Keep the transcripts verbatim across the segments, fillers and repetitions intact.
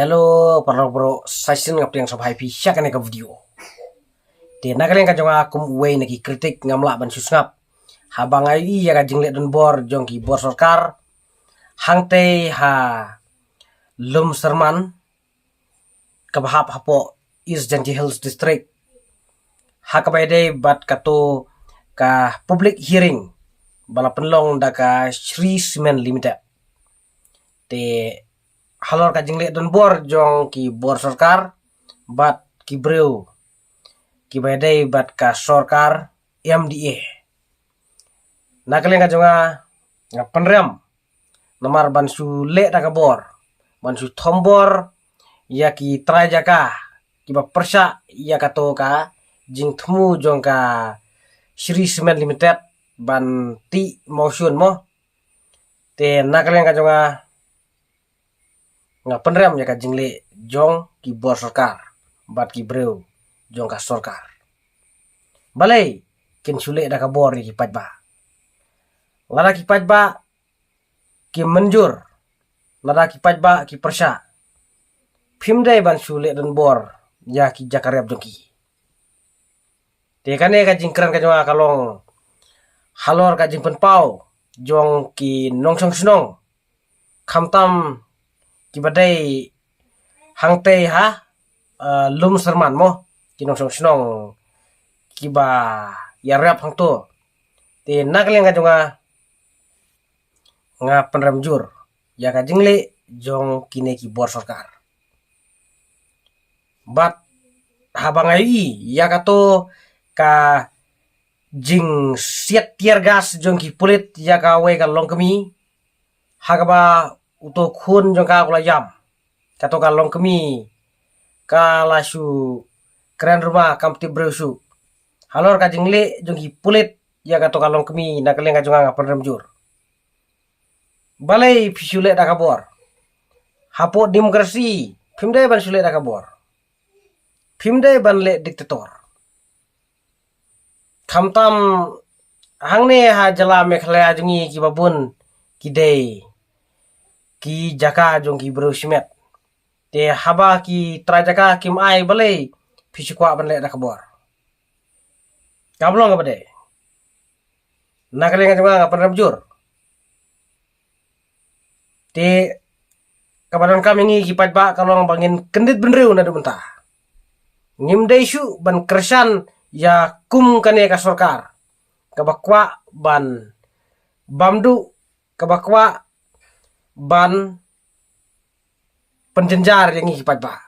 Hello, paralok bro, sa shisien nga pdiang sngewbha ïa phi sha kane ka video. Te na ka liang ka jong nga kum uwei na ki critic ngam lah ban shu sngap haba nga ïohi ïa ka jingleh donbor jong ki bor sorkar hangtei ha Lumsyrman kaba hap hapoh East Jaintia Hills District, ha kaba ïadei bad kato ka public hearing ba la pynlong da ka Shree Cement Limited. Te halor ka jingleh donbor jong ki bor sorkar bad ki briew kiba ïadei bad ka sorkar M D A, na ka liang ka jong nga, nga pynrem namar ban shu leh da ka bor, ban shu thombor ïa ki trai jaka kiba pyrshah ïa kato ka jingthmu jong ka Shree Cement Limited ban tih mawshun mo. Te na ka liang ka jong nga, nga pynrem ïa ka jingleh jong ki bor sorkar bad ki briew jong ka sorkar. Balei kin shu leh da ka bor ïa ki paidbah? Lada ki paidbah ki mynjur, lada ki paidbah ki pyrshah, phim dei ban shu leh donbor ïa ki jaka rep jong ki. Te kane ka jingkren ka jong nga ka long halor ka jingpynpaw jong ki nongshong shnong, khamtam kiba dei hangtei ha, eh, Lumsyrman mo, ki nongshong shnong kiba ïarep hangto. Te na ka liang ka jong nga, nga pynrem jur ïa ka jingleh jong kine ki bor sorkar. Bad haba nga ïohi ïa kato ka jingsiat tear gas jong ki pulit ïa kawei ka longkmie, ha kaba uto khun jong ka u la ïam, kato ka longkmie ka la shu kren ruma kam tip briew shuh. Halor ka jingleh jong ki pulit ïa kato ka longkmie, na ka liang ka jong nga, nga pynrem jur. Balei phi shu leh da ka bor? Hapoh demokrasi phim dei ban shu leh da ka bor. Phim dei ban leh diktator. Khamtam hangne ha jylla Meghalaya jong ngi kiba bun ki dei ki jaka jong ki briew shimet. Te haba ki trai jaka kim ai, balei phi shu kwah ban leh da ka bor? Kam long kaba dei. Na ka liang ka jong nga, nga pynrem jur. Te kaba donkam ïa ngi ki paidbah ka long ba ngin kyndit bynriew naduh mynta. Ngim dei shuh ban kyrshan ïa kum kane ka sorkar kaba kwah ban bam duh, kaba kwah ban pynjynjar ïa ngi ki paidbah.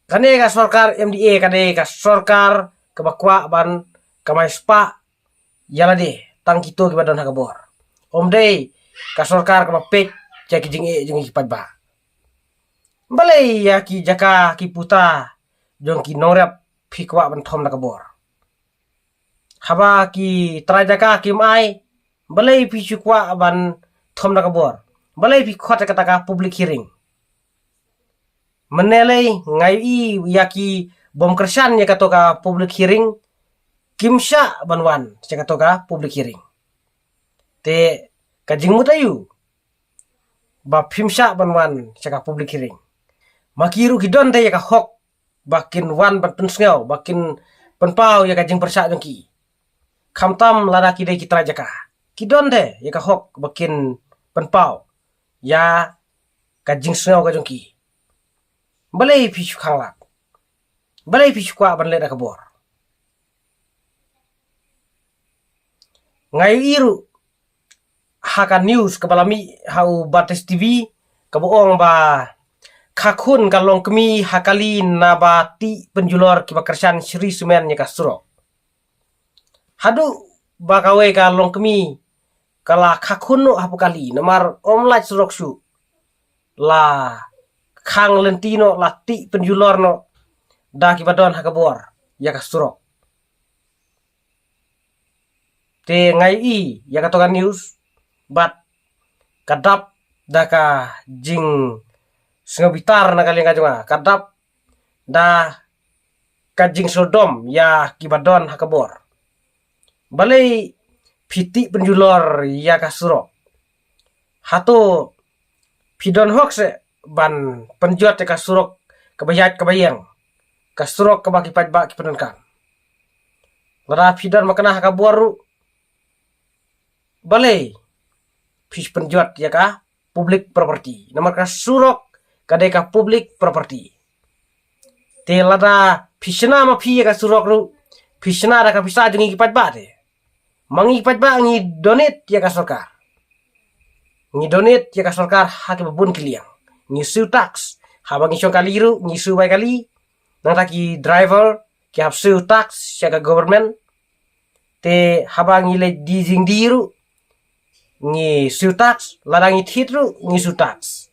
Kane ka sorkar M D A ka dei ka sorkar kaba kwah ban kamai spah ïa lade tang kito kiba don ha ka bor. Ym dei ka sorkar kaba peit ïa ki jingeh jong ngi ki paidbah. Balei ïa ki jaka ki puta jong ki nongrep phi kwah ban thom da ka bor? Haba ki trai jaka kim ai, balei phi shu kwah ban thom da ka bor? Balei phi khot ïa kata ka public hearing? Mynne lei nga ïohi ïa ki bym kyrshan ïa kato ka public hearing, kim shah ban wan sha kato ka public hearing. Te ka jingmut aïu ba phim shah ban wan sha ka public hearing? Ma ki ruh ki don te ïa ka hok ba kin wan ban pynsngew, ba kin pynpaw ïa ka jingpyrshah jong ki. Khamtam lada ki dei ki trai jaka, ki don te ïa ka hok ba kin pynpaw ïa ka jingsngew ka jong ki. Balei phi shu khanglad? Balei phi shu kwah ban leh da ka bor? Nga ïohi ruh ha ka news kaba la mih ha u Baptist T V, kaba ong ba kha khun ka longkmie ha kali naba tih pynjulor kiba kyrshan Shree Cement ïa ka surok. Haduh ba kawei ka longkmie ka la kha khun noh hapoh kali namar ym lait surok shuh. La khang lynti noh, la tih pynjulor noh da kiba don ha ka bor ïa ka surok. Te nga ïohi ïa kato ka news bad ka dap da ka jingsngewbitar na ka liang ka jong nga, ka dap da ka jingsngewdom ïa kiba don ha ka bor. Balei phi tih pynjulor ïa ka surok? Hato phi don hok se ban pynjot ïa ka surok kaba ïaid kaba ïeng, ka surok kaba ki paidbah ki pyndonkam. Lada phi don makna ha ka bor ruh, balei phi pynjot ïa ka public property? Namar ka surok ka dei ka public property. Te lada phi shna ma phi ïa ka surok ruh, phi shna da ka pisa jong ngi ki paidbah te. Ma ngi ki paidbah ngi donate ïa ka sorkar. Ngi donate ïa ka sorkar ha kiba bun ki liang. Ngi siew tax. Haba ngi shong kali ruh ngi siew bai kali. Nangta ki driver ki hap siew tax sha ka government. Te haba ngi leit die jingdie ruh ngi siew tax, lada ngi thied ruh ngi siew tax.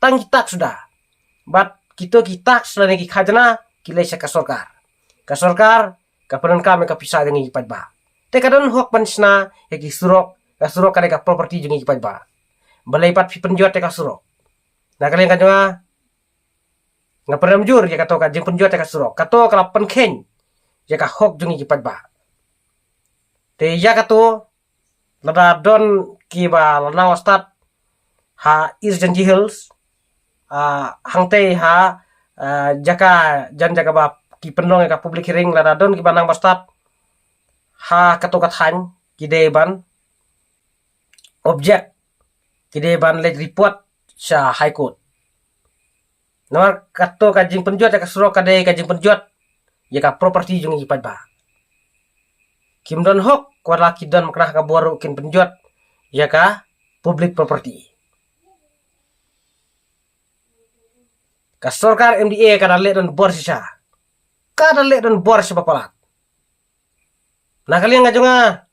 Tang ki tax suda. Bad kito ki tax lane ki khajna ki leit sha ka sorkar. Ka sorkar ka pyndonkam ïa ka pisa jong ngi ki paidbah. Te ka don hok ban shna ïa ki surok, ka surok ka dei ka property jong ngi ki paidbah. Balei pat phi pynjot ïa ka surok? Na ka liang ka jong nga, nga pyrshah jur ïa kato ka jingpynjot ïa ka surok. Kato ka la pynkheiñ ïa ka hok jong ngi ki paidbah. Te ïa kato, lada don kiba la nang stad ha East Jaintia Hills, ah, hangtei ha, ah, jaka, jan jaka ba ki pynlong ïa ka public hearing, lada don kiba nang ba stad ha kato ka thaiñ, ki dei ban object, ki dei ban leit report sha High Court. Namar kato ka jingpynjot ïa ka surok ka dei ka jingpynjot ïa ka property jong ngi ki paidbah. Kim don hok, wat la ki don makna ha ka bor ruh kin pynjot ïa ka public property. Ka sorkar M D A ka da leh don bor shisha. Ka da leh don bor shisha ba palat. Na ka liang ka jong nga,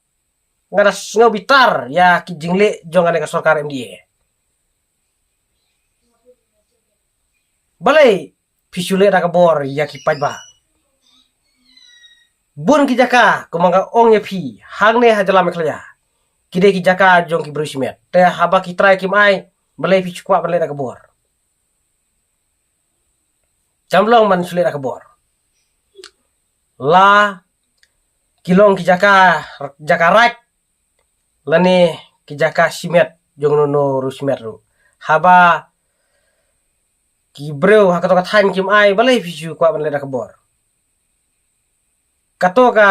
nga da sngew bitar ïa ki jingleh jong kane ka sorkar M D A. Balei phi shu leh da ka bor ïa ki paidbah? Bun ki jaka, kumba nga ong ïa phi, hangne ha jylla Meghalaya, ki dei ki jaka jong ki briew shimet. Te haba ki trai kim ai, balei phi shu kwah ban leh da ka bor? Kam long ban shu leh da ka bor. La ki long ki jaka, jaka raid, lane ki jaka shimet jong uno uno u shimet ruh. Haba ki briew ha kato ka thaiñ kim ai, balei phi shu kwah ban leh da ka bor? Kato ka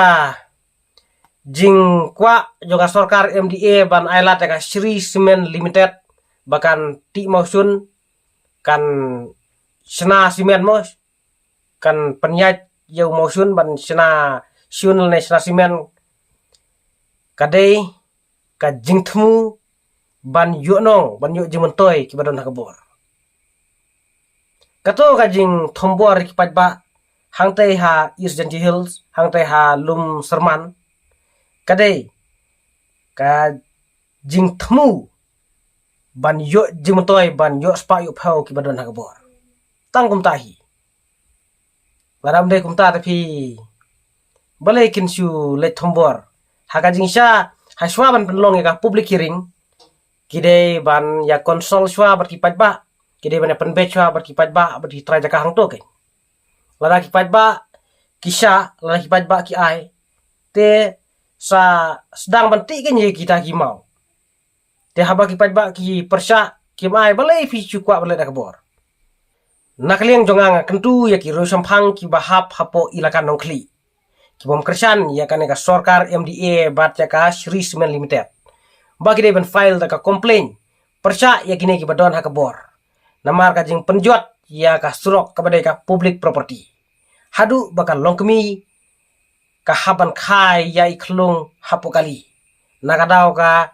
jingkwah jong ka sorkar M D A ban ai lad ïa ka Shree Cement Limited ba kan tih mawshun, kan shna cement mo, kan pynïaid ïa u mawshun ban shna shun lane shna cement, ka dei ka jingthmu ban ïoh nong, ban ïoh jingmyntoi kiba don ha ka bor. Kato ka jingthombor ki paidbah hangtei ha East Jaintia Hills, hangtei ha Lum Syrman, ka dei ka jingthmu ban ïoh jingmyntoi, ban ïoh spah ïoh phew kiba don ha ka bor. Tang kumta hi. Lada ym dei kumta te phi, balei kin shu leit thombor? Ha ka jingshisha, ha shuwa ban pynlong ïa ka public hearing, ki dei ban ïa consult shuwa bad ki paidbah, ki dei ban ïa pynbeit shuwa bad ki paidbah bad ki trai jaka hangto kein. Lada ki paidbah ki shah, lada ki paidbah ki ai, te sa sdang ban tih kein ïa kita ki maw. Te haba ki paidbah ki pyrshah, kim ai, balei phi shu kwah ban leh da ka bor? Na ka liang jong nga, nga kyntu ïa ki riewshemphang kiba hap hapoh Elaka Nongkhlieh, ki bym kyrshan ïa kane ka sorkar M D A bad ïa ka Shree Cement Limited, ba ki dei ban file da ka complaint pyrshah ïa kine kiba don ha ka bor, namar ka jingpynjot ïa ka surok kaba dei ka public property. Haduh ba ka longkmie ka hap ban kha ïa i khlung hapoh kali na ka daw ka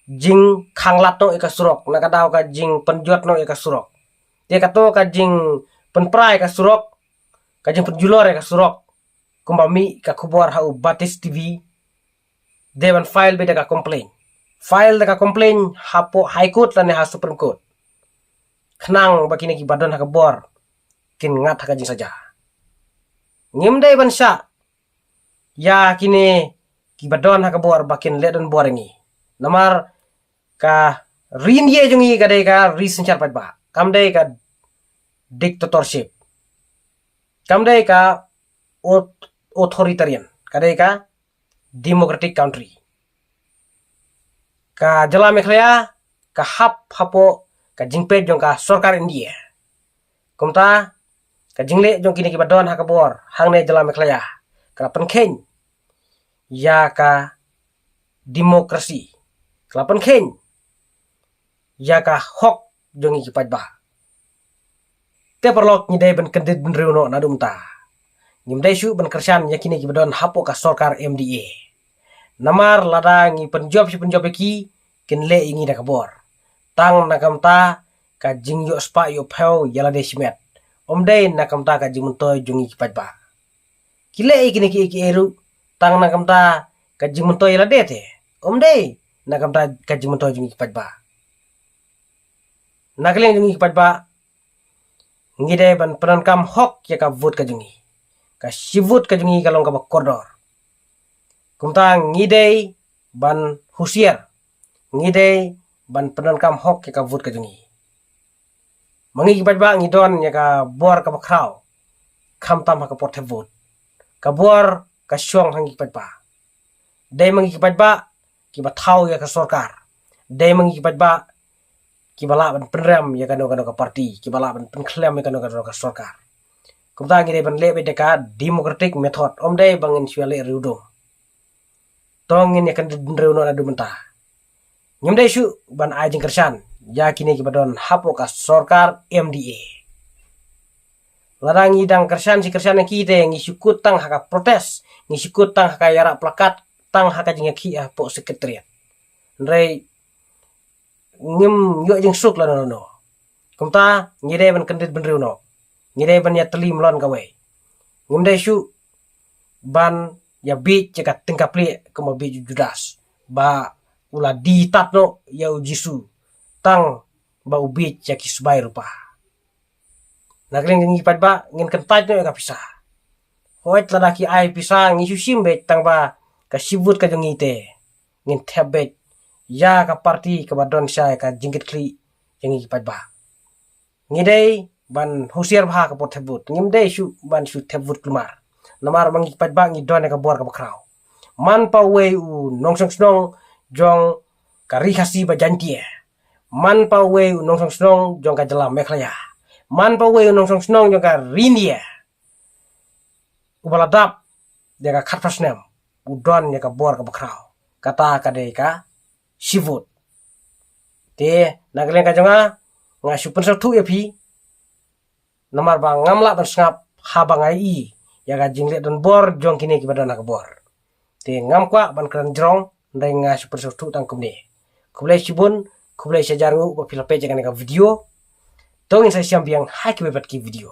jingkhanglad noh ïa ka surok, na ka daw ka jingpynjot noh ïa ka surok. Te kato ka jingpynpra ïa ka surok, ka jingpynjulor ïa ka surok, kumba mih ka khubor ha u Batis T V, dei ban file beit da ka complaint. File da ka complaint hapoh High Court lane ha Supreme Court, khnang ba kine kiba don ha ka bor kin ngat ha ka jingsaja. Ngim dei ban shah ïa kine kiba don ha ka bor ba kin leh don bor ïa ngi. Namar ka ri India jong ngi ka dei ka ri synshar paidbah, kam dei ka dictatorship, kam dei ka au-, authoritarian, ka dei ka democratic country. Ka jylla Meghalaya ka hap hapoh ka jingpeit jong ka sorkar India. Kumta ka jingleh jong kine kiba don ha ka bor hangne jylla Meghalaya ka la pynkheiñ ïa ka demokrasi, ka la pynkheiñ ïa ka hok jong ngi ki paidbah. Te paralok, ngi dei ban kyndit bynriew noh naduh mynta. Ngim dei shuh ban kyrshan ïa kine kiba don hapoh ka sorkar M D A. Namar lada ngi pynjop shi pynjop ïa ki, kin leh ïa ngi da ka bor. Tang na ka bynta ka jingïoh spah ïoh phew ïa lade shimet. Ym dei na ka bynta ka jingmyntoi jong ngi ki paidbah. Ki leh ïa kine kiei kiei ruh tang na ka bynta ka jingmyntoi ïa lade te. Ym dei na ka bynta ka jingmyntoi jong ngi ki paidbah. Na ka liang jong ngi ki paidbah, ngi dei ban pyndonkam hok ïa ka vote ka jong ngi. Ka shi vote ka jong ngi ka long kaba kordor. Kumta ngi dei ban husiar, ngi dei ban pyndonkam hok ïa ka vote ka jong ngi. Ma ngi ki paidbah ngi don ïa ka bor kaba khraw, khamtam ha ka por thep vote. Ka bor ka shong ha ngi ki paidbah. Dei ma ngi ki paidbah kiba thaw ïa ka sorkar. Dei ma ngi ki paidbah kiba lah ban pynrem ïa kano kano ka party, kiba lah ban pynkhlem ïa kano kano ka sorkar. Kumta ngi dei ban leh beit da ka democratic method, ym dei ba ngin shu leh riewdum. To ngin ïa kyndit bynriew noh naduh mynta. Ngim dei shuh ban ai jingkyrshan ïa kine kiba don hapoh ka sorkar M D A. Lada ngi dang kyrshan shi kyrshan ïa ki te ngi shu kut tang ha ka protest, ngi shu kut tang ha ka ïarap plakat, tang ha ka jingïakhih hapoh secretariat. Hynrei ngim ïoh jingsuk lano lano. Kumta ngi dei ban kyndit bynriew noh. Ngi dei ban ïatylli mlien kawei. Ngim dei shuh ban ïa bieit ïa ka tyngka plieh kumba bieit u Judas, ba u la die tad noh ïa u Jisu tang ba u bieit ïa ki sbai rupa. Na ka liang jong ngi paidbah ngin kyntait noh ïa ka pisa. Hooid lada ki ai pisa ngi shu shim beit tang ba ka shi vote ka jong ngi te ngin thep beit ïa ka party kaba don sha ïa ka jingkitkhlieh jong ngi paidbah. Ngi dei ban husiar bha ka por thep vote. Ngim dei shuh ban shu thep vote kulmar. Namar ma ngi paidbah ngi don ïa ka bor kaba khraw. Man pa uwei u nongshong shnong jong ka Ri Khasi ba Jaiñtia. Man pa uwei u nongshong shnong jong ka jylla Meghalaya. Man pa uwei u nongshong shnong jong ka Ri India. Uba la dap ïa ka khatphra snem u don ïa ka bor kaba khraw. Kata ka dei ka shi vote. Te na ka liang ka jong nga, nga shu pynsngewthuh ïa phi. Namar ba ngam lah ban sngap haba nga ïohi ïa ka jingleh don bor jong kine kiba don ha ka bor. Te ngam kwah ban kren jrong, hynrei nga shu pynsngewthuh tang kumne. Khublei shibun, khublei shihajar nguh ba phi la peit ïa kane ka video. To ngin sa ïashem biang ha kiwei pat ki video.